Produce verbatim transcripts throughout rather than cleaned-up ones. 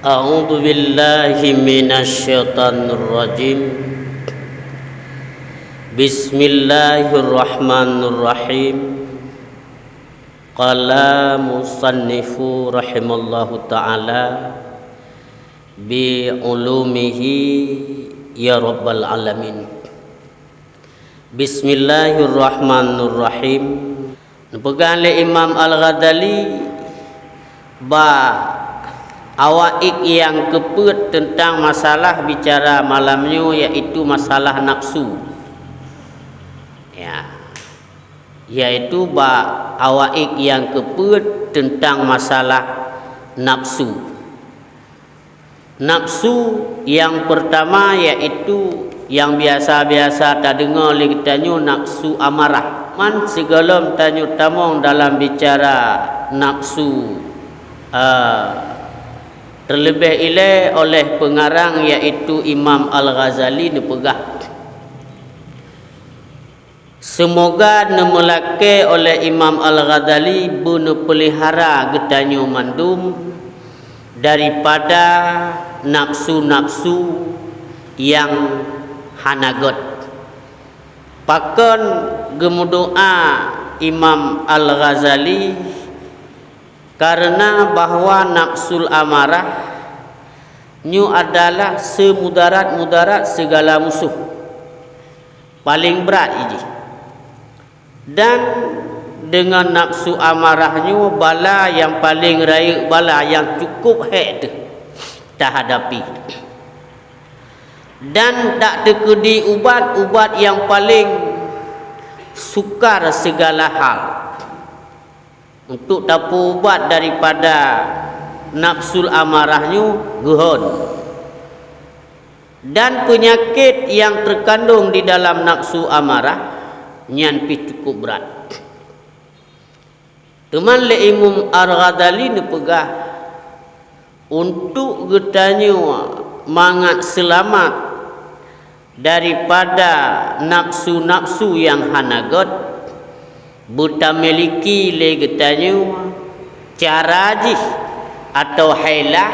A'udzubillahi minasyaitonirrajim. Bismillahirrahmanirrahim. Qala musannifu rahimallahu ta'ala bi ulumihi ya rabbal alamin. Bismillahirrahmanirrahim. Neupeugah lé Imam Al-Ghazali bak awaiq nyang keupeuet teuntang masalah bicara malam nyoe, yaitu masalah nafsu. Ya. Yaitu bak awaiq nyang keupeuet teuntang masalah nafsu. Nafsu nyang peurtama yaitu nyang biasa-biasa tadeungoe lé geutanyoe nafsu amarah. Man sigohlom tanyoe tamong dalam bicara nafsu, eh, teuleubeh ilée oleh peungarang yaitu Imam Al-Ghazali neupeugah, seumoga neumeulakée oleh Imam Al-Ghazali beuneupeulihara geutanyoe mandum daripada nafsu-nafsu nyang hana gét. Pakon geumeudoá Imam Al-Ghazali? Kareuna bahwa nafsul amarah nyoe adalah seumudarat-mudarat sigala musoh. Paleng brat jih. Dan deungon nafsu amarah nyoe bala nyang paleng rayeuk bala nyang cukup hék teuh tahadapi. Dan dak teukeudi ubat-ubat nyang paleng sukar sigala hal. Untuk tapeuubat daripada nafsul amarah nyoe geuhon. Dan peunyakét nyang teukandong di dalam nafsu amarah nyan pih cukup brat. Teuma lé Imam Al-Ghazali neupeugah, untuk geutanyoe mangat seulamat daripada nafsu-nafsu nyang hana gét, beutamiliki lé geutanyoe cara jih atawa hilah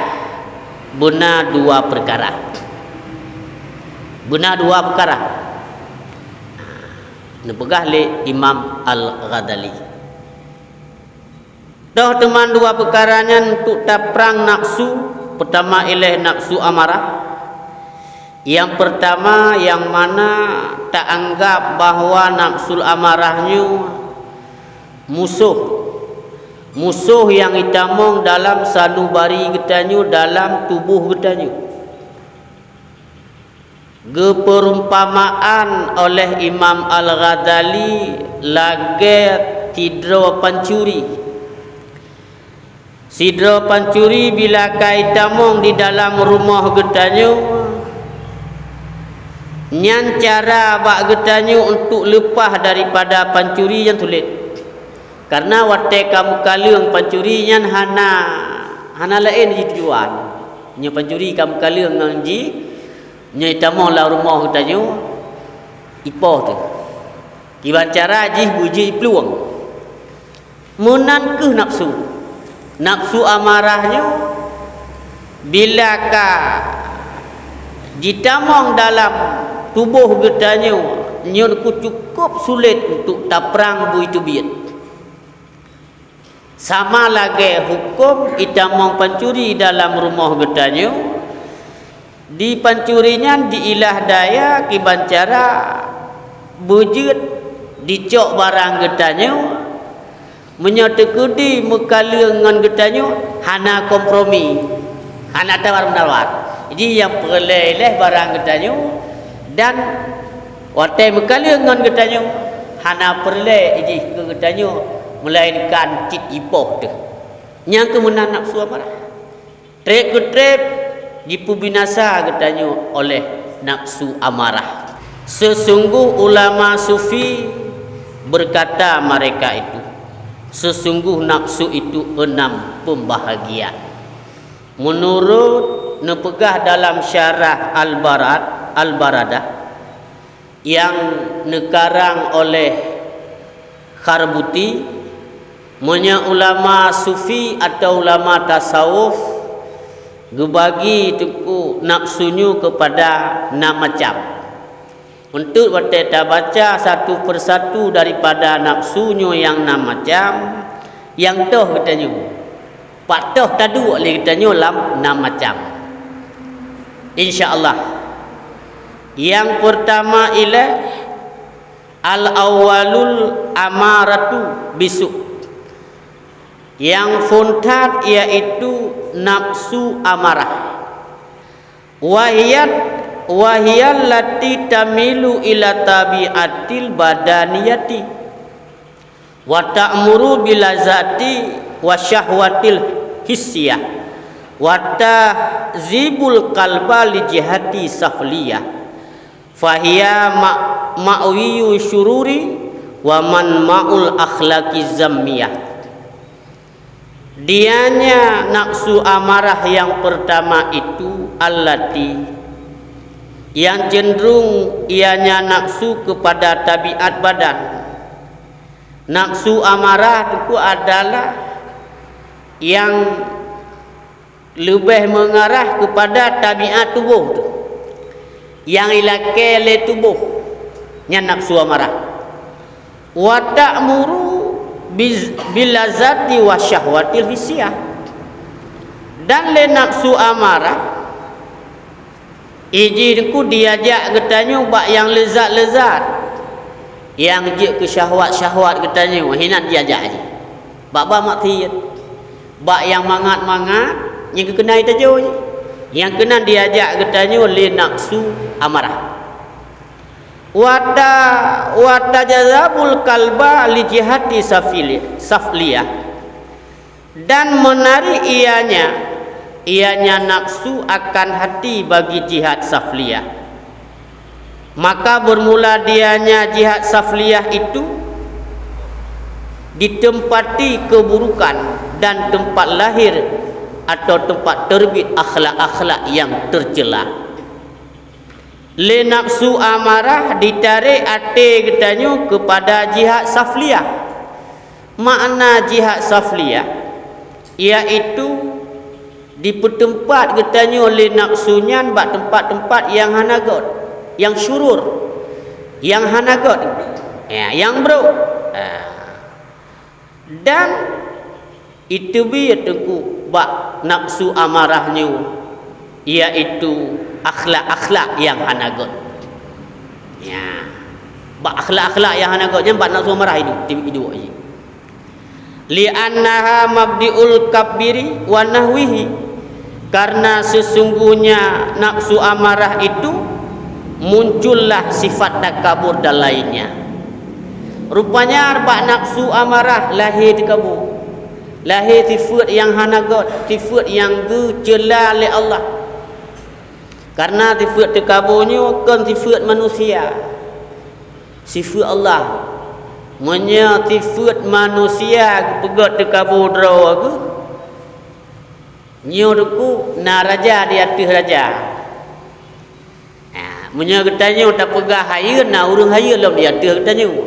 beuna dua peukara. Beuna dua peukara. Neupeugah lé Imam Al-Ghazali. Toh teuma dua peukara nyan untuk taprang nafsu, peutama ilée nafsu amarah. Nyang peurtama, nyang mana taanggab bahwa nafsul amarah nyoe musoh. Musoh nyang itamong dalam sanubari geutanyoe, dalam tuboh geutanyoe. Geupeurumpamaan oleh Imam Al-Ghazali lagée sidroe pancuri. Sidroe pancuri bila ka itamong di dalam rumoh geutanyoe, nyan cara bak geutanyoe untuk leupah daripada pancuri nyan sulet. Kareuna watée ka meukaleueng pancuri nyan hana, hana laén jih tujuan. Nyoe pancuri ka meukaleueng ngon jih, nyoe itamong lam rumoh geutanyoe, ipoh teuh. Kiban cara jih beujeuet iplueng. Meunan kheueh nafsu. Nafsu amarah nyoe bila ka jitamong dalam tuboh geutanyoe, nyoe cukup sulet untuk taprang beuteubiet. Sama lagée huköm itamong pancuri dalam rumoh geutanyoe, di pancuri nyan jiilah daya kiban cara beujeuet jicok barang geutanyoe, meunyoe teukeudi meukaleueng ngon geutanyoe hana kompromi, hana tawar-menawar. Jadi nyang peureulée ilée barang geutanyoe dan watée meukaleueng ngon geutanyoe, hana peureulée jih keu geutanyoe, meulainkan cit jipoh teuh. Nyang keuh meunan nafsu amarah. Treb-keutreb jipeubinasa geutanyoe oleh nafsu amarah. Seusunggoh ulama sufi beukata mereka itu, seusunggoh nafsu itu enam pembahagian. Meunurot neupeugah dalam syarah Al-Barad, Al-Baradah, nyang neukarang oleh Kharbuti, meunyoe ulama sufi atawa ulama tasawuf, Geubagi teungku nafsu nyoe keupada nam macam. Eunteuk watée tabaca satu persatu daripada nafsu nyoe nyang nam macam, nyang toh geutanyoe. Pat toh taduek lé geutanyoe lam nam macam. Insya Allah. Nyang peurtama ilée, al-awwalul amaratu bisu'. Nyang phôn that yaitu nafsu amarah. Wahiyat, wahiyal lati tamilu ila tabiatil badaniyati, wa ta'muru bilazati wa syahwatil hissiyah, wa tahzibul qalba li jihati safliyah. Fahiya ma-, ma'wiyu syururi wa man ma'ul akhlaqi zammiyah. Dianya nafsu amarah yang pertama itu allati, yang cenderung ianya nafsu kepada tabiat badan. Nafsu amarah itu adalah yang leubeh mengarah kepada tabiat tuboh tu, nyang ilakée lé tuboh, nyan nafsu amarah. Wa ta'muru biz-, bil lazati wa syahwatil hissiyah. Dan lé nafsu amarah, iji teungku diajak geutanyoe bak nyang leuzat-leuzat, nyang jeuet keu syahwat-syahwat geutanyoe, hinan diajak jih. Bak-bak maksiet, bak nyang mangat-mangat, nyang keukeunai tajoe jih. Nyang keunan diajak geutanyoe lé nafsu amarah. Wa ta-, wa tajzabul qalba li jihati safili-, safliyah. Dan menarik ianya, ianya nafsu akan hati bagi jihad safliyah. Maka bermula dianya jihad safliyah itu ditempati keburukan dan tempat lahir atau tempat terbit akhlak-akhlak yang tercela. Lé nafsu amarah ditarek até geutanyoe keupada jihad safliyah. Makna jihad safliyah, yaitu dipeuteumpat geutanyoe lé nafsu nyan bak teumpat-teumpat nyang hana gét, nyang syurur, nyang hana gét, ya, nyang brok. Ha. Dan iteubiet teungku bak nafsu amarah nyoe, yaitu akhlak-akhlak nyang hana gét. Ya. Bak akhlak-akhlak nyang hana gét nyan bak nafsu amarah iduek, iduek jih. Li'annaha mabdi'ul kabiri wa nahwihi. Karena sesungguhnya nafsu amarah itu muncullah sifat takabur dan lainnya. Rupanya bak nafsu amarah lahé takabur. Lahé sifeuet nyang hana gét, sifeuet nyang geuceula lé Allah. Karena sifeuet takabur nyoe kon sifeuet manusia. Sifeuet Allah. Meunyoe sifeuet manusia geupeugét takabur droe geuh, nyoe teungku na raja di ateueh raja. Ha, meunyoe geutanyoe tapeugah hayeuen, na ureuëng hayeuen lom di ateueh geutanyoe.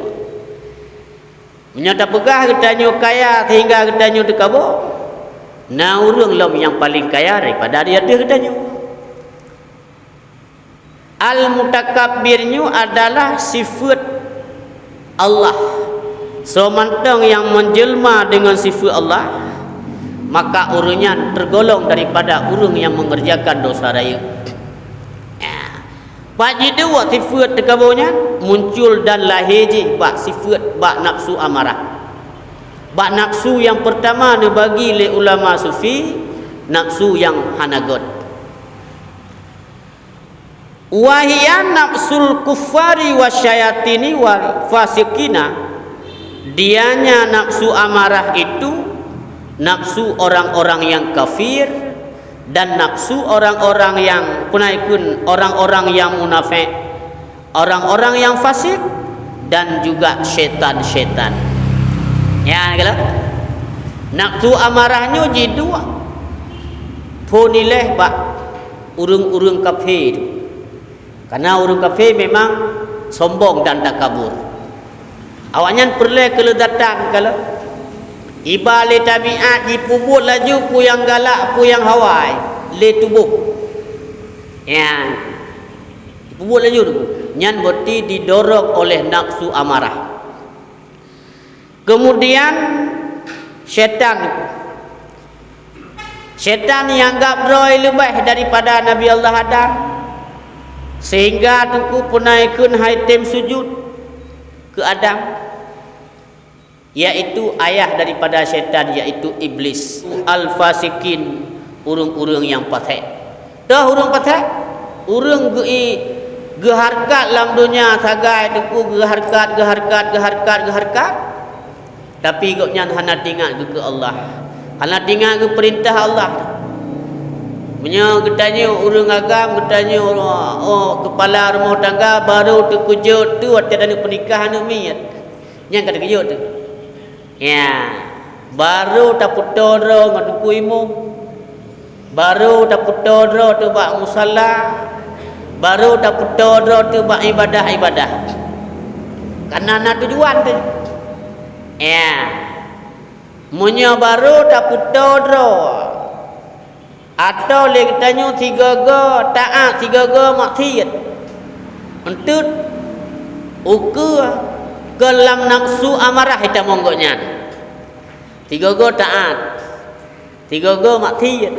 Meunyoe tapeugah geutanyoe kaya sehingga geutanyoe takabur, na ureuëng lom nyang paleng kaya daripada di ateueh geutanyoe. Al-mutakabbir nyoe adalah sifeuet Allah. Soe mantong nyang menjelma deungon sifeuet Allah, maka ureuëng nyan tergolong daripada ureuëng nyang mengerjakan dosa rayeuk. Ya. Pat jiduek sifeuet takabur nyan muncul dan lahé jih bak sifeuet, bak nafsu amarah. Bak nafsu nyang peurtama neubagi lé ulama sufi, nafsu nyang hana gét. Wa hiya nafsul kuffari wasyayatini wal fasiqina. Dianya nafsu amarah itu nafsu orang-orang yang kafir dan nafsu orang-orang yang, peue na ikheun, orang-orang yang munafék, orang-orang yang fasik, dan juga syaitan-syaitan. Ya, kalau nafsu amarah nyoe jiduek phon ilée bak ureuëng-ureuëng kafé tu. Karena ureuëng kafé memang sombong dan takabur. Awaknyan peureulée keuleudatan kalau iba lé tabiat jipeubuet laju peue nyang galak, peue nyang hawa. lé tuboh. Ya. Peubuet laju tu. Nyan berarti didorong oleh nafsu amarah. Kemudian, syaitan. Syaitan nyang anggab droe leubeh daripada Nabi Allah Adam, sehingga teungku peunaikheun hai tem sujud keu Adam, yaitu ayah daripada syaitan, yaitu Iblis. Al-fasiqin, ureuëng-ureuëng nyang fasek. Toh ureuëng fasek? Ureuëng geu-, geuhareukat lam donya sagai teungku, geuhareukat, geuhareukat, geuhareukat, geuhareukat. Tapi gobnyan hana teuingat geukeue Allah. Hana teuingat geupeurintah Allah. Meunyoe geutanyoe ureuëng agam, geutanyoe, oh, kepala rumah tangga, baru teukeujot tu watée taneuk peunikah aneuk miet. Nyan ka teukeujot tu. Ya, baru tapeutoe droe ngon teungku imum. Baru tapeutoe droe teuh bak musala. Baru tapeutoe droe teuh bak ibadah-ibadah. Karena na tujuan teuh. Ya. Meunyoe baru tapeutoe droe, atau lé geutanyoe sigoe-goe taát, sigoe-goe maksiet, enteuk ukeue keu lam nafsu amarah itamong gobnyan. Sigoe-goe taát, sigoe-goe maksiet.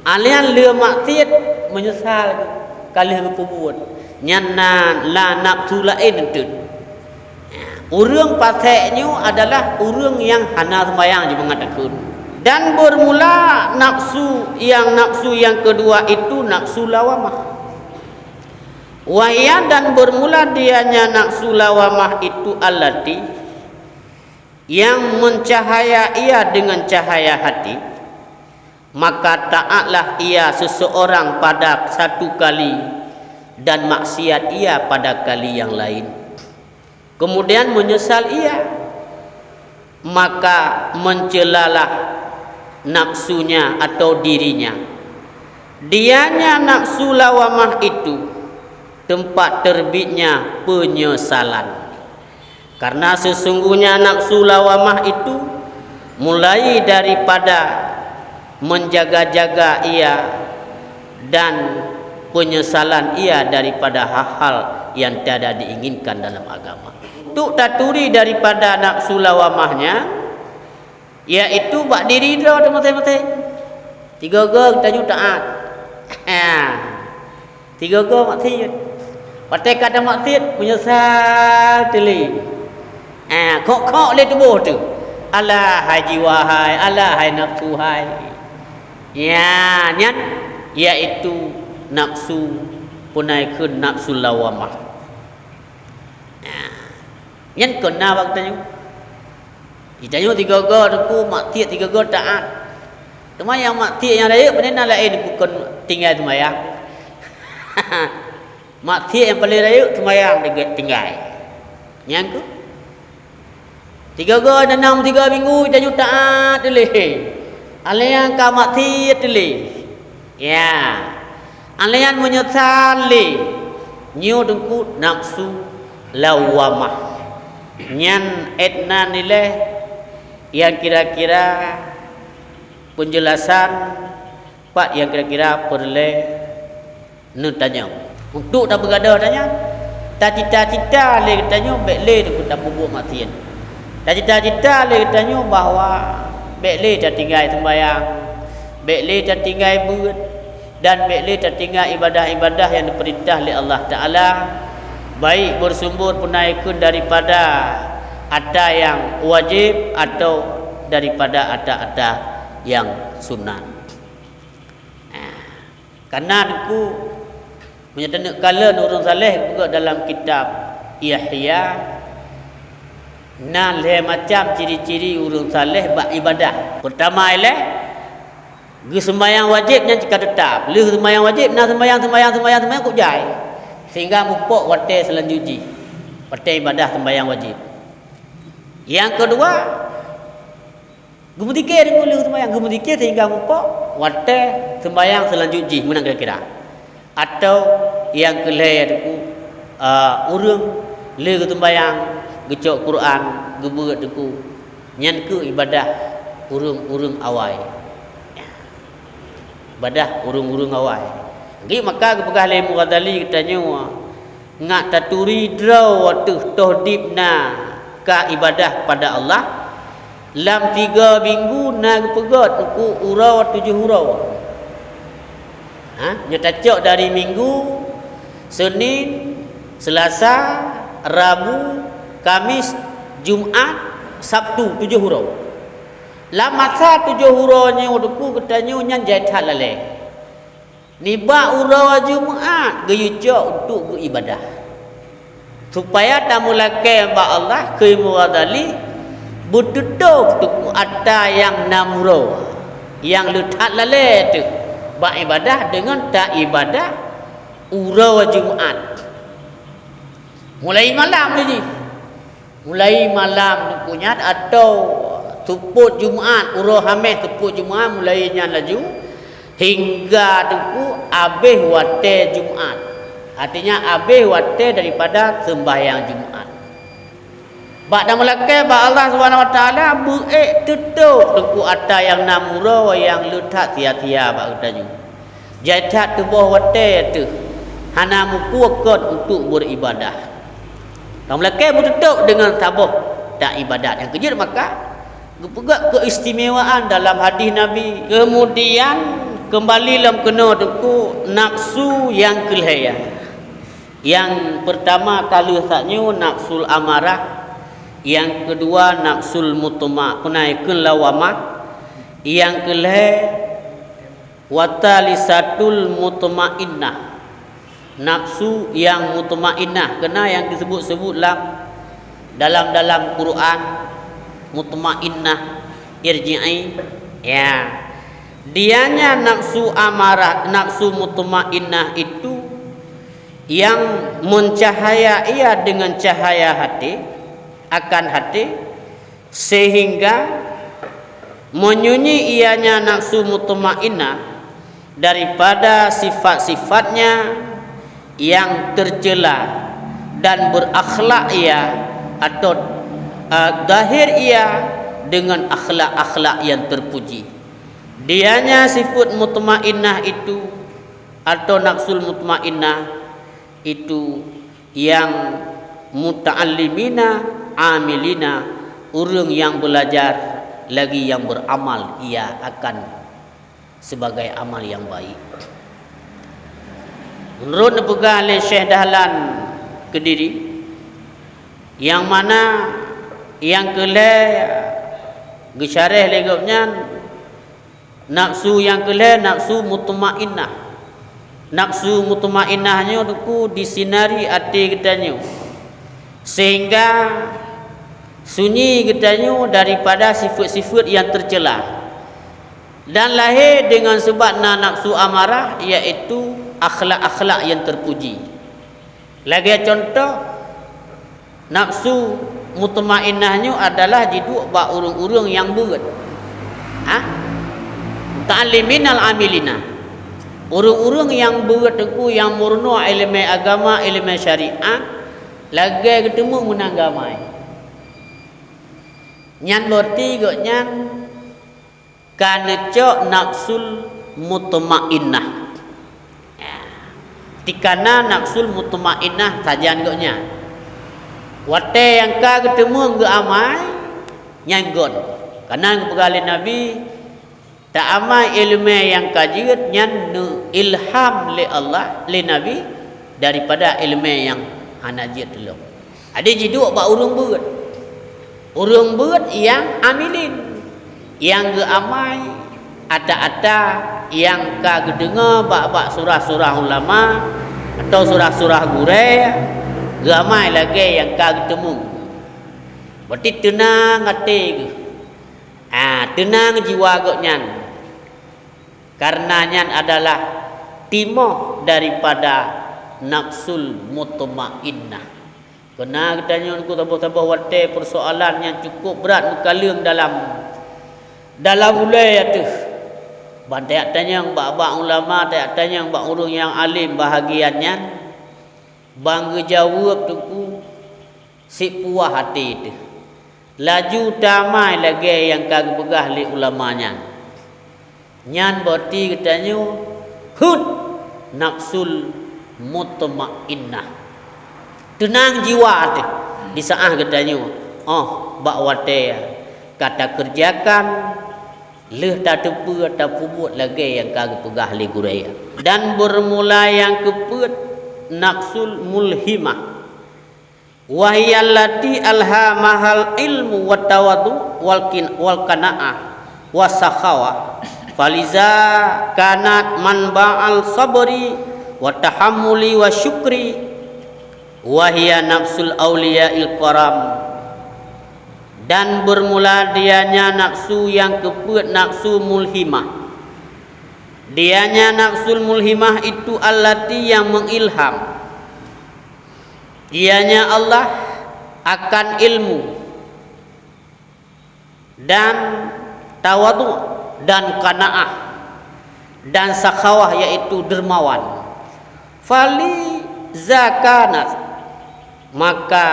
Aleuhan lheueh maksiet, meunyeusal ka lheueh geupeubuet. Nyan na, na nafsu laén enteuk. Ureuëng fasek nyoe adalah ureuëng nyang hana seumayang jibangat takheun. Dan bermula nafsu, yang nafsu yang kedua itu nafsu lawamah. Wahia, dan bermula dianya nafsu lawamah itu allati, yang mencahaya ia dengan cahaya hati, maka taatlah ia seseorang pada satu kali dan maksiat ia pada kali yang lain. Kemudian menyesal ia, maka mencelalah nafsunya atau dirinya. Dianya nafsu lawamah itu tempat terbitnya penyesalan. Karena sesungguhnya nafsu lawamah itu mulai daripada menjaga-jaga ia dan penyesalan ia daripada hal-hal yang tiada diinginkan dalam agama. Untuk taturi daripada nafsu lawamahnya, yaitu bak diri droe teuh maséng-maséng. Sigoe-goe geutanyoe taát. Ha. Sigoe-goe maksiet. Watée ka tamaksiet, meunyeusal teulé. Ha, khok-khok lé tuboh teuh. Alah hai jiwa hai, alah hai nafsu hai. Ya, nyan yaitu nafsu, peunaikheun nafsu lawamah. Nah, nyan kon na bak geutanyoe. Geutanyoe sigoe-goe teungku maksiet, sigoe-goe taát. Teuma nyang maksiet nyang rayeuk, pane na laén bukon tinggai seumayang. Maksiet nyang paleng rayeuk seumayang tinggai. Nyan keuh. Sigoe-goe nanam tiga minggu, geutanyoe taát teulé. Alèh nyan ka maksiet teulé. Ya. Alèh nyan meunyeusal lé. Nyoe teungku nafsu lawamah. Nyan étna nilai nyang kira-kira penjelasan pat nyang kira-kira peureulèe neutanyong. Untuk tapeugadôh tanyan, tacita-cita lé geutanyoe bèk lé tapeubuet maksiet. Tacita-cita lé geutanyoe bahwa bèk lé tatinggai seumbayang, bèk lé tatinggai beuet, dan bèk lé tatinggai ibadah-ibadah nyang geupeurintah lé Allah Taala, baik beusumber peunaikheun daripada ata nyang wajéb atau daripada ata-ata nyang sunat. Nah, Kareuna teungku, meunyoe taneuk kalon ureueng saleh geupeugah dalam kitab Ihya, na lhèe macam ciri-ciri ureueng saleh bak ibadah. Peurtama ilèe, geuseumayang wajéb nyan cit ka teutap. Lheueh seumayang wajéb, na seumayang, seumayang, seumayang, seumayang kok jai. Sehingga mupok watèe seulanjut jih, watèe ibadah seumayang wajéb. Nyang keudua, Geumeudzikir teungku lheueh seumayang, geumeudzikir sehingga mupok watèe seumayang seulanjut jih meunan kira-kira. Atau nyang keulhèe teungku, a, ureueng lheueh geuseumayang geucok Quran, geubeuet teungku. Nyan keuh ibadah ureueng-ureueng awai. ibadah ureuëng-ureuëng awai. Jadi maka geupeugah lé Imam Ghazali geutanyoe, ngat taturi droe wateueh toh dib na ka ibadah pada Allah, lam tiga minggu na geupeugét uku uroe tujoh uroe. Ha, nyoe tacok dari Minggu, Senin, Selasa, Rabu, Kamis, Jumat, Sabtu, tujoh uroe. Lam masa tujoh uroe nyoe teungku geutanyoe nyan jai that lalée. Nibak uroe Jumat geuyue cok untuk geuibadah. Supaya tameulakée bak Allah keu Imam Ghazali beututôp teungku atra nyang na uroe nyang le that lalée teuh bak ibadah deungon taibadah uroe Jumat. Mulai malam lé jih. Mulai malam teungku nyan atau seupôt Jumat, uroe Hamèh seupôt Jumat mulai nyan laju hingga teungku abéh watée Jumat. Artinya abéh watée daripada seumbahyang Jumat. Bak tameulakée bak Allah Subhanahu Wa Taala beuék tutôp teungku atra nyang na uroe nyang le that sia-sia bak geutanyoe. Jai that tuboh watée teuh hana meukeue kon untuk beuribadah. Tameulakée beututôp deungon saboh taibadat nyang keujeuet maka geupeugah keistimewaan dalam hadis Nabi. Kemudian keumbali lom keunoe teungku nafsu nyang keulhée. Nyang peurtama ka lheueh that nyoe nafsul amarah, nyang keudua nafsul mutma-, peue na kheun lawamah, nyang keulhée Wa tsalisatul mutmainnah, nafsu nyang mutmainnah, keunan nyang geusebut-sebut lam dalam-dalam Quran, mutmainnah, irji'i. Ya. Dianya nafsu amarah, nafsu mutmainnah itu yang mencahaya ia dengan cahaya hati, akan hati, sehingga menyunyi ianya nafsu mutmainnah daripada sifat-sifatnya yang tercela dan berakhlak ia atau, eh, zahir ia dengan akhlak-akhlak yang terpuji. Dianya sifat mutmainnah itu atau nafsul mutmainnah itu yang muta'allimina amilina, ureuëng nyang beulajar lagi nyang beuramal ia akan sebagai amal nyang baik. Meunurot neupeugah lé Syekh Dahlan Kediri, nyang mana nyang keulhée geusyarah lé gobnyan, nafsu nyang keulhée nafsu mutmainnah. Nafsu mutmainnah nyoe teungku disinari até geutanyoe, sehingga sunyi geutanyoe daripada sifat-sifat nyang tercela. Dan lahé deungon sabab na nafsu amarah, yaitu akhlak-akhlak nyang terpuji. Lagée contoh, nafsu mutmainnah nyoe adalah jiduek bak ureuëng-ureuëng nyang beuet. Ha? Muta'alliminal amilina. Ureuëng-ureuëng nyang beuet teungku nyang meurunoe iéleumé agama, iéleumé syariat, lagée geuteumeung meunan geuamai. Nyan berarti gobnyan ka neucok nafsul mutmainnah. Ya. Tikana nafsul mutmainnah sajan gobnyan. Watée nyang ka geuteumeung geuamai, nyan gon. Kana geupeugah lé Nabi, taamai iéleumé nyang ka jeuet nyan neuilham lé Allah, lé Nabi, daripada iéleumé nyang hana jeuet tulông. Jadi jiduek bak ureuëng beuet. Ureuëng beuet nyang amilin, nyang geuamai ata-ata nyang ka geudeungoe bak-bak surah-surah ulama atau surah-surah gurée, geuamai lagée nyang ka geuteumeung. Berarti teunang até geuh. Ah, teunang jiwa gobnyan. Karena nyan adalah timoh daripada nafsul mutmainnah. Keunan geutanyoe teungku saboh-saboh watée peusoalan nyang cukup brat meukaleueng dalam, dalam ulée ateueh. Ban tajak tanyong bak-bak ulama, tajak tanyong bak ureuëng nyang além bahagian nyan, ban geujaweueb teungku sipuah até teuh. Laju tamai lagée nyang ka geupeugah lé ulama nyan. Nyan berarti geutanyoe hot nafsul mutmainnah. Teunang jiwa teuh di saat geutanyoe, oh, bak watée ka takeureujakan, lheueh tateupeue, tapeubuet lagée nyang ka geupeugah lé gurée. Dan beurmula nyang keupeuet nafsul mulhimah. Wa hiya allati alhamahal ilmu wat tawadhu wal kin-, wal qanaah was sakhawah. Faliza kanat manba'al sabri wa tahammuli wa syukri. Wa hiya nafsul auliyail karam. Dan beurmula dianya nafsu nyang keupeuet nafsu mulhimah. Dianya nafsul mulhimah itu allati nyang mengilham. Ianya Allah akan ilmu dan tawadhu dan qanaah dan sakhawah, yaitu dermawan. Faliza kanat, maka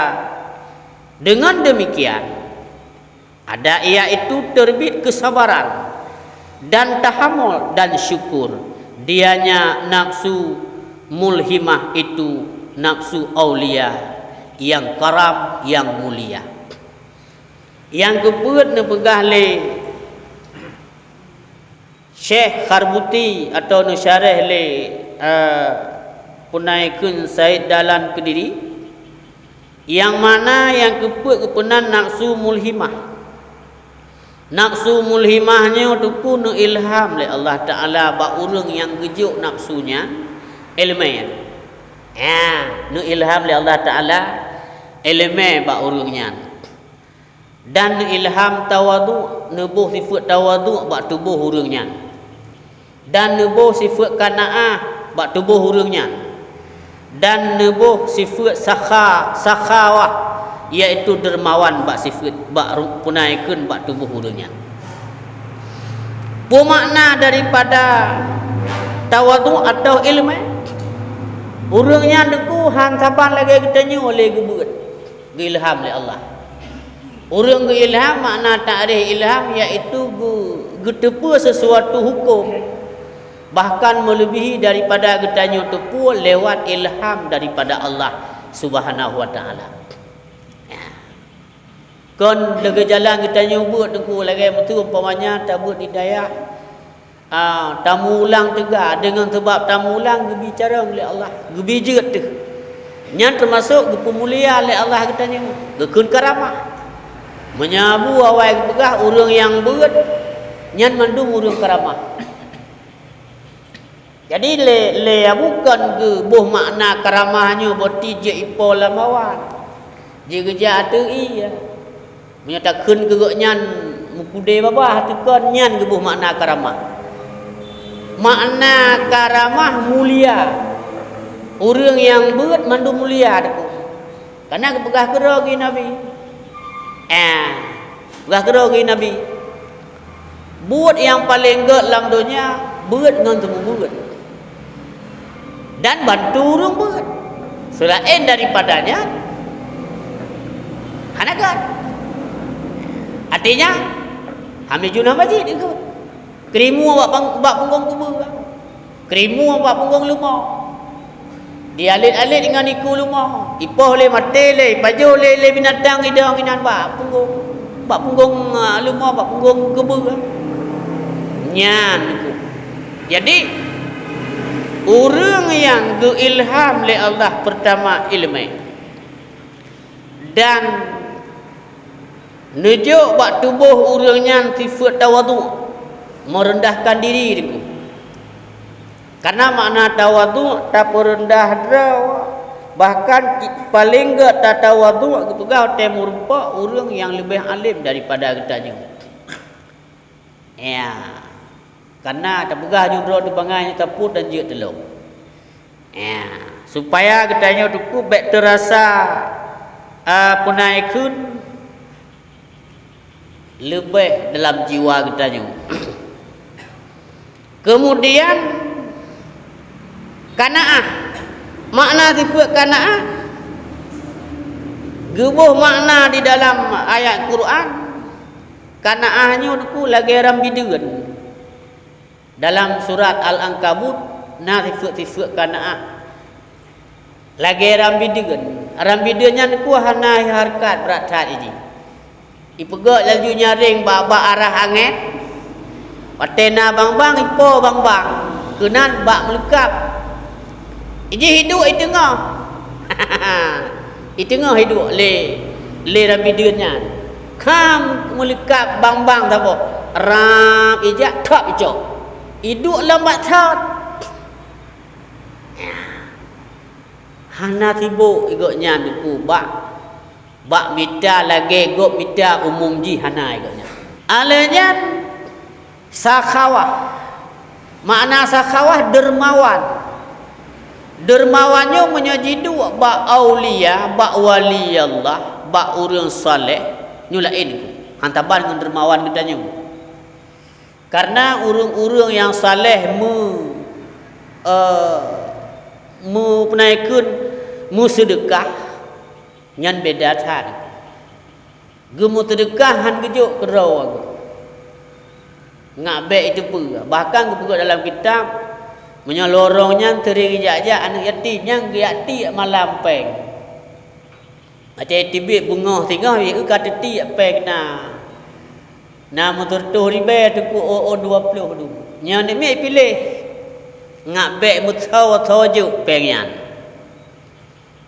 dengan demikian, ada iaitu terbit kesabaran dan tahammul dan syukur. Dianya nafsu mulhimah itu nafsu aulia nyang karam, nyang mulia. Nyang keupeuet neupeugah lé Syekh Kharbuti atau neusyarah lé, eh, peunaikheun Said Dahlan Keudiri, nyang mana nyang keupeuet geupeunan nafsu mulhimah. Nafsu mulhimah nyoe teungku neuilham lé Allah Taala bak ureuëng nyang geujok nafsu nyan iéleumé. Ya, neuilham lé Allah Taala iéleumé bak ureuëng nyan. Dan neuilham tawadhu, neuboh sifeuet tawadhu bak tuboh ureuëng nyan. Dan neuboh sifeuet qanaah bak tuboh ureuëng nyan. Dan neuboh sifeuet sakha, sakhawah, yaitu dermawan bak sifeuet, bak ru-, peunaikheun bak tuboh ureuëng nyan. Peue makna daripada tawadhu atau iéleumé? Ureuëng nyan teungku han saban lagée geutanyoe lé geubeuet. Geuilham lé Allah. Ureuëng geuilham, makna takrif ilham, yaitu geu-, geuteupeue sesuatu huköm, bahkan meuleubèhi daripada geutanyoe teupeue lewat ilham daripada Allah Subhanahu wa Taala. Ya. Kon lagée jalan geutanyoe beuet teungku, lagée meuteue umpamanya tabeuet di dayah, Ah, tamulang teuga, deungon sabab tamulang geubi carông lé Allah, geubi jeuet teuh. Nyan teumasok geupeumulia lé Allah geutanyoe, geukheun karamah. Meunyoe Abu awai geupeugah ureuëng nyang beuet, nyan mandum ureuëng karamah. Jadi lé, lé Abu kon geuboh makna karamah nyoe beuti jeuet ipo lam awan. Jeuet geujak ateueh ie. Meunyoe takheun keu gobnyan meukudée babah teukon, nyan geuboh makna karamah. Makna karamah mulia. Ureuëng nyang beuet mandum mulia teungku. Kana geupeugah keudroe geuh Nabi. Eh, peugah keudroe geuh Nabi. Buet nyang paleng gét lam donya, beuet ngon seumeubeuet. Dan bantu ureuëng beuet. Seulaén daripada nyan, hana gét. Artinya, hana juna masjid itu. Keurimua bak pang-, bak punggong kubeue. Keurimua bak punggong leumô. Dialét-alét ngon iku leumô. Ipoh lé maté lé, ipajoh lé, lé binatang idong inan bak punggong. Bak punggong, ah, leumô, bak punggong kubeue. Nyan. Jadi, ureuëng nyang geuilham lé Allah peurtama iéleumé. Dan neujok bak tuboh ureuëng nyan sifeuet tawadhu, meurendahkan diri teungku. Karena makna tawadhu, tapeureundah droe, bahkan paleng gét tatawadhu geupeugah watée meurumpok ureuëng nyang leubeh além daripada geutanyoe. Ya. Karena tapeugah nyoe droe teubangai nyoe tapot dan jeuet teulông. Ya, supaya geutanyoe teungku bék teurasa, a, peunai kheun leubeh dalam jiwa geutanyoe. Kemudian, qanaah. Makna sifeuet qanaah, geuboh makna di dalam ayat Quran, qanaah nyoe teungku lagée ram bideuen. Dalam surat Al-Ankabut na sifeuet-sifeuet qanaah. Lagée rambideuen. Rambideuen nyan kuh hana hareukat brat that jih. Ipeugét laju nyaréng bak-bak arah angén. Watée na bang-bang, ipo bang-bang. Keunan bak meuleukab. Ijih iduek i teungoh. I teungoh iduek lé, lé rambideuen nyan. Kham meuleukab bang-bang saboh. Ram ijak thop icok. Iduek lom bak thot. Hana sibok i gobnyan teungku bak, bak mita lagée gob mita umum jih hana i gobnyan. Alheuh nyan sakhawah. Makna sakhawah dermawan. Dermawan nyoe meunyoe jiduek bak aulia, bak wali Allah, bak ureuëng saleh, nyoe laén teungku. Hana saban ngon dermawan geutanyoe. Karena ureuëng-ureuëng nyang saleh meu, eh, meupeunaikheun meuseudeukah, nyan beda that. Geumeuseudeukah hán geujok keudroe geuh. Ngat bék iteupeue. Bahkan geupeugah dalam kitab, meunyoe lorong nyan seuring ijak-jak aneuëk yatim, nyan geujak tiek malam péng. Watée teubiet beungoh singoh, ka teutiek péng na. Na meuteureutoh ribée teungku, oh, oh, dua ploh du. Nyan miet piléh. Ngat bék meusoe-soe jok péng nyan.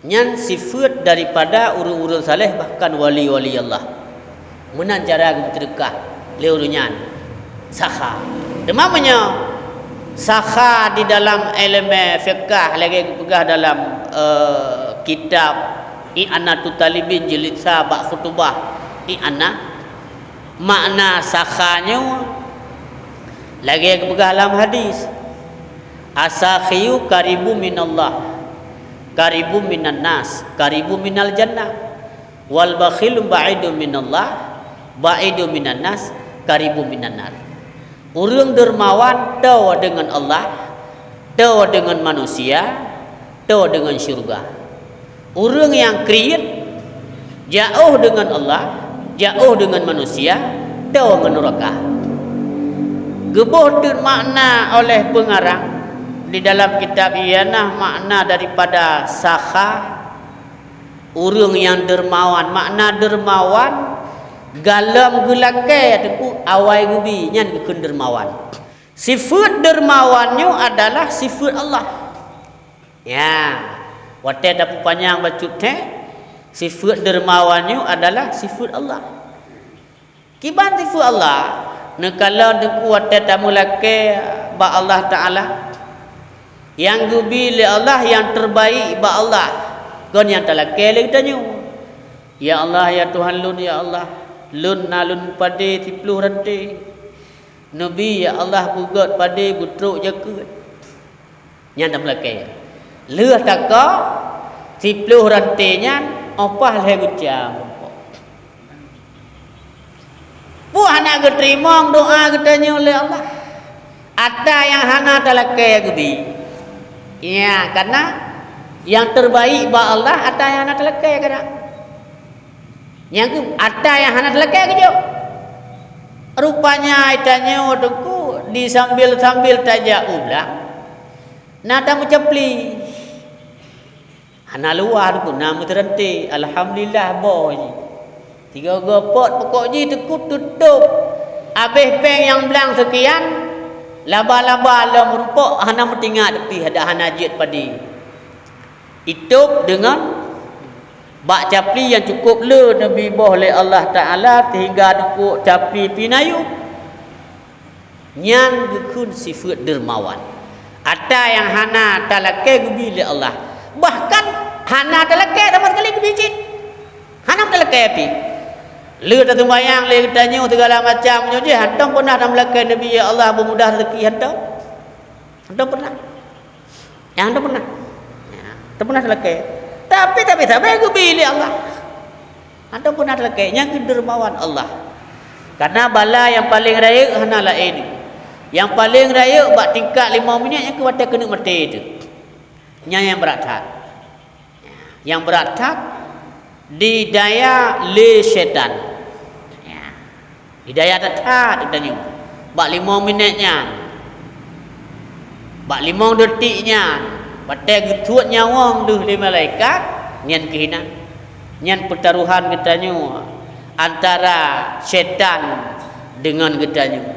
Nyan sifeuet daripada ureuëng-ureuëng saleh bahkan wali-wali Allah. Meunan cara geupeuteudeuka lé ureuëng nyan sakha. Teuma meunyoe sakha di dalam ileumé fiqah lagée geupeugah dalam, eh, kitab I'anatut Talibin jilid sa bak khutubah I'anah, makna sakha nyoe lagée geupeugah lam hadis, "As-sakhiyu qaribun minallah, qaribun minan nas, qaribun minal jannah." Wal bakhilu ba'idun minallah, ba'idun minan nas, qaribun minan nar. Ureuëng dermawan toe deungon Allah, toe deungon manusia, toe deungon syeuruga. Ureuëng nyang kriet, jaoh deungon Allah, jaoh deungon manusia, toe ngon nuraka. Geuboh teuk makna oleh peungarang di dalam kitab I'anah makna daripada sakha, ureuëng nyang dermawan, makna dermawan, galom geulakée teungku awai geubi, nyan geukheun dermawan. Sifeuet dermawan nyoe adalah sifeuet Allah. Ya, watée tapeupanyang bacut thée, sifeuet dermawan nyoe adalah sifeuet Allah. Kiban sifeuet Allah, neukalon teungku watée tameulakée bak Allah Taala, nyang geubi lé Allah nyang teubaik bak Allah, kon nyang talakée lé geutanyoe. Ya Allah, ya Tuhan lôn, ya Allah, lôn na lôn padé siploh ranté. Neubi, ya Allah, peugét padé beutrok jakeuet. Nyan tameulakée. Lheueh takok, siploh ranté nyan, óh paih lhée geucam. Peue hana geuteurimong doá geutanyoe lé Allah? Atra nyang hana talakée geubi. Ya, karena nyang teubaik bak Allah atra nyang hana talakée kadang. Nyang keu-, atra nyang hana talakée geujok. Rupanya tanyoe teungku di sambil-sambil tajak u blang, na tameucapli. Hana luwah teungku, na meuteuranté. Alhamdulillah boh jih. Tiga-tiga pot pokok jih teungku tutôp. Abéh péng nyang blang seukian, laba-laba lom rumpok hana meutingat pih dak hana jeuet padé. Itôp deungon bak capli nyang cukôp le neubi boh lé Allah Taala sehingga neukôk capli pih na yup. Nyan geukheun sifeuet dermawan. Atra nyang hana talakée geubi lé Allah. Bahkan hana talakée sama sekali geubi cit. Hana talakée pih. Le taseumayang lé geutanyoe segala macam nyoe jih, hantom peunah tameulakée neubi, "Ya Allah, beumudah rezeki," hantom. Hantom peunah. Nyang hana pernah. Ya, hana pernah talakée. Tapi, tapi sabe geubi lé Allah. Hana pernah talakée, nyang keu dermawan Allah. Karena bala nyang paleng rayeuk hana laén. Nyang paleng rayeuk bak tingkat limong minét nyang keu watée keuneuk maté teuh. Nyan nyang brat that. Nyang brat that didaya lé syaitan. Ya. Didaya that-that geutanyoe. Bak limong minét nyan. Bak limong detik nyan, watée geutuet nyawöng deuh lé malaikat, nyan keuh inan. Nyan peutaruhan geutanyoe antara syaitan deungon geutanyoe.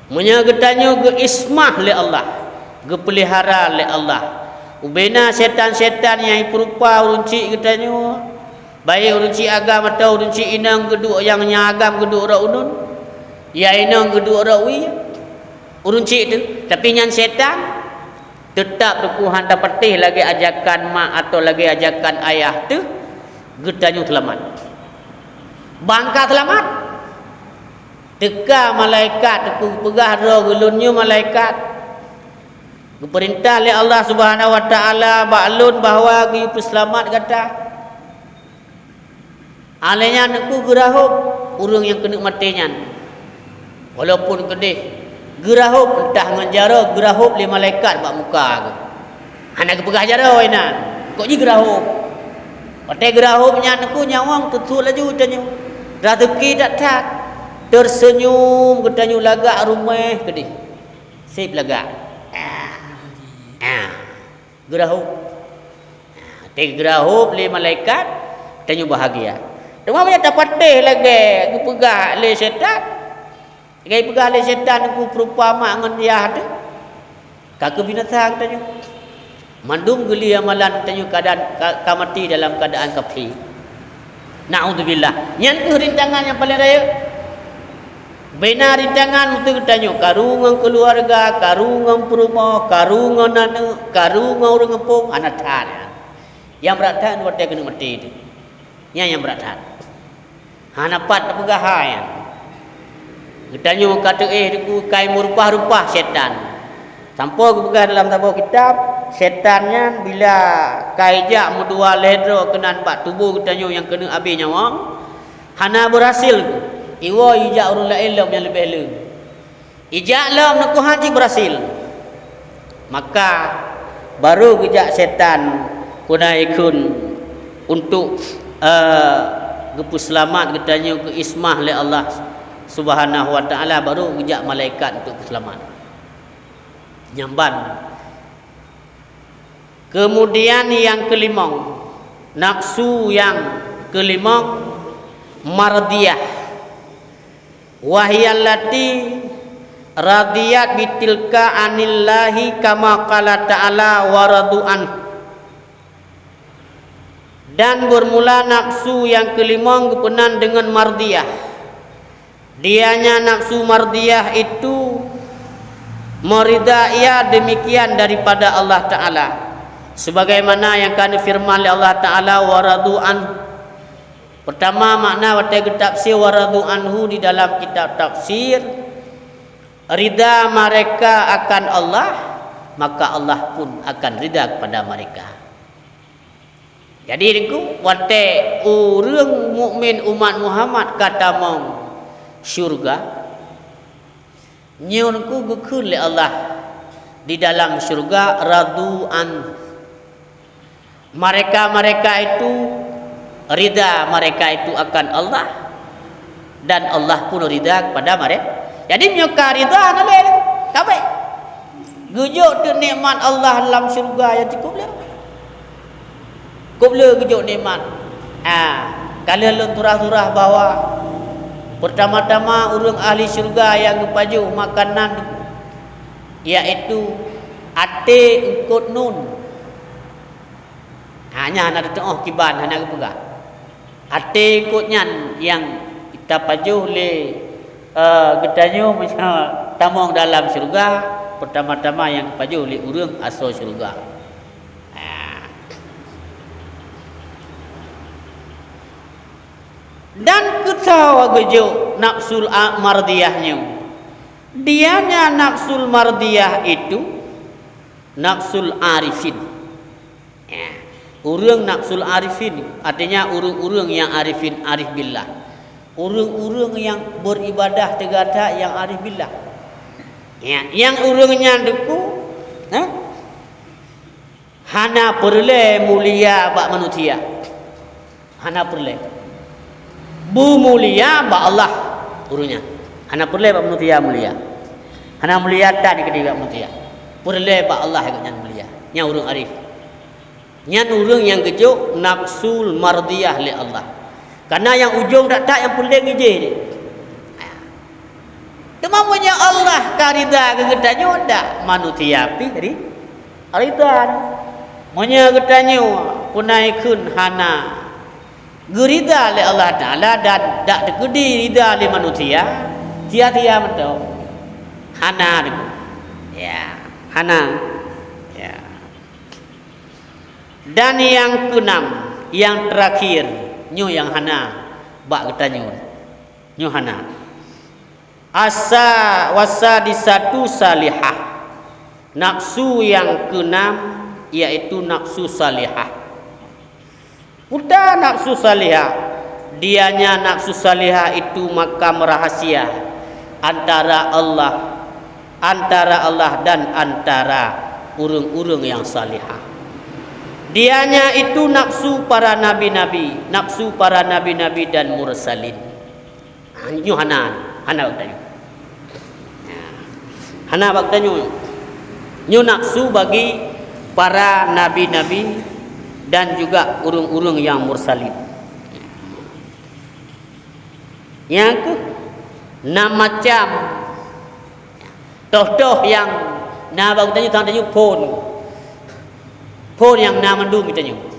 Meunyoe geutanyoe geuismah lé Allah, geupeulihara lé Allah, ubena syaitan-syaitan nyang jipeurupa ureuëng chik geutanyoe, baik ureuëng chik agam atawa ureuëng chik inong geuduek nyang, nyang agam geuduek rot uneuen, ya inong geuduek rot wie, ureuëng chik teuh, tapi nyan syaitan, teutab teuku hana tapatéh lagée ajakan mak atawa lagée ajakan ayah teuh, geutanyoe seulamat. Ban ka seulamat. Teuka malaikat, teuku geupeugah droe geuh lôn nyoe malaikat. Geupeurintah lé Allah Subhanahu wa Taala bak lôn bahwa geuyue peuseulamat gata. Alèh nyan teuku geurahôb ureuëng nyang keuneuk maté nyan. Walaupun keudeh, geurahôb, entah ngon jaroe, geurahôb lé malaikat bak muka geuh. Hana geupeugah jaroe inan, kok jih geurahôb. Watée geurahôb nyan teuku nyawöng teutuek laju tanyoe. Raseuki that-that. Teuseunyum geutanyoe lagak ruméh keudeh. Seb lagak. Ah. Ah. Geurahôb. Ah, watée geurahôb lé malaikat, tanyoe bahagia. Teuma meunyoe tapatéh lagée geupeugah lé syaitan, lagée geupeugah lé syaitan teuku peurupa mak ngon yah teuh, ka keu binasa tanyoe. Mandum geuli amalan tanyoe keadaan ka, ka maté dalam keadaan kafé. Naudzubillah. Nyan kheueh rintangan nyang paleng rayeuk. Bena rintangan untuk geutanyoe, karu ngon keuluwarga, karu ngon peurumoh, karu ngon aneuk, karu ngon ureuëng gampông, hana that. Nyang brat that watée keuneuk maté teuh. Nyan nyang brat that. Hana pat tapeugah hai nyan. Geutanyoe ka teuéh teuku kai meurupah-rupah syaitan. Sampoe geupeugah dalam saboh kitab, syaitan nyan bila ka ijak meudua lhée droe keunan bak tuboh geutanyoe nyang keuneuk abéh nyawöng, hana beurhasil, iwoe ijak ureuëng laén lom nyang leubeh le. Ijak lom neuku hana cit beurhasil. Maka, barô geujak syaitan keunan ikheun untuk, eh, geupeuseulamat geutanyoe geuismah lé Allah Subhanahu wa Taala, barô geujak malaikat untuk peuseulamat. Nyang ban. Keumudian nyang keulimong, nafsu nyang keulimong, mardiyah. Wa hiya allati radiyat bitilka anillahi kama qala ta'ala wa radu anhu. Dan bermula nafsu nyang keulimong geupeunan deungon mardiyah. Dianya nafsu mardiyah itu meurida ia demikian daripada Allah Ta'ala. Sebagaimana nyang ka neufeureuman lé Allah Ta'ala, "Wa radu anhu." Peurtama makna watée geutafsir "wa radu anhu" di dalam kitab tafsir, rida mereka akan Allah, maka Allah pun akan rida kepada mereka. Jadi, Teungku, watée ureuëng mukmin umat Muhammad ka tamong syeuruga, nyoe Teungku geukheun lé Allah di dalam syeuruga, radu anhu. Mereka-mereka itu, rida mereka itu akan Allah, dan Allah pun rida kepada mereka. Jadi, meunyoe ka rida, hana lé, ka bék. Geujok teuk nikmat Allah lam syeuruga nyang cukup le. Cukup le geujok nikmat. Ah, ka lheueh lôn surah-surah bahwa peurtama-tama ureuëng ahli syeuruga nyang geupajoh makanan, yaitu até eungkot nun. Ha, nyan hana teutuoh kiban, hana geupeugah. Até eungkot nyan nyang tapajoh lé, eh, geutanyoe meunyoe tamong dalam syeuruga, peurtama-tama nyang geupajoh lé ureuëng asoe syeuruga. Ha. Dan keusoe geujok nafsul a-, mardiyah nyoe? Dianya nafsul mardiyah itu nafsul arifin. Ya. Ureuëng nafsul arifin, artinya ureuëng-ureuëng nyang arifin, arif billah. Ureuëng-ureuëng nyang beuribadah teuga that nyang arif billah. Ya, nyang ureuëng nyan Teungku, ha? Hana peureulée mulia bak manusia. Hana peureulée. Beumulia bak Allah ureuëng nyan. Hana peureulée bak manusia mulia. Hana mulia that dikeue bak manusia. Peureulée bak Allah gobnyan mulia. Nyan ureuëng arif. Nyan ureuëng nyang geujok nafsul mardiyah lé Allah. Karena nyang ujong that-that nyang peureulée geujeh. Teuma meunyoe Allah ka rida keu geutanyoe, dak manusia pih ri-, rida. Meunyoe geutanyoe puna ikheun hana geurida lé Allah Taala dan dak teukeudi rida lé manusia, sia-sia mantong. Hana deungon. Ya, hana. Ya. Dan nyang keunam, nyang terakhir, nyoe nyang hana bak geutanyoe. Nyoe hana. Asa wasadisatu salihah. Nafsu nyang keunam, yaitu nafsu salihah. Peue nafsu salihah? Dianya nafsu salihah itu makam rahasia antara Allah, antara Allah dan antara ureuëng-ureuëng nyang salihah. Dianya itu nafsu para nabi-nabi, nafsu para nabi-nabi dan mursalin. Nyoe hana, hana bak tanyoe. Hana bak tanyoe. Nyoe nafsu bagi para nabi-nabi dan juga ureuëng-ureuëng nyang mursalin. Nyang keuh, na macam toh-toh nyang na bak tanyoe, tanyoe phon. Phon nyang na mandum tanyoe.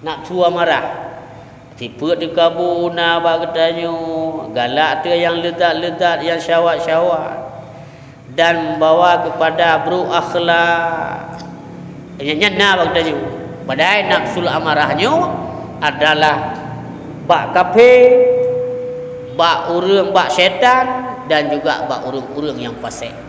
Nafsu amarah. Sifeuet dikeubah na bak geutanyoe, galak teuh nyang leuzat-leuzat, nyang syahwat-syahwat, dan membawa kepada buruk akhlak. Nyan, nyan na bak geutanyoe. Padahai nafsul amarah nyoe adalah bak kafé, bak ureuëng, bak syaitan, dan juga bak ureuëng-ureuëng nyang fasik.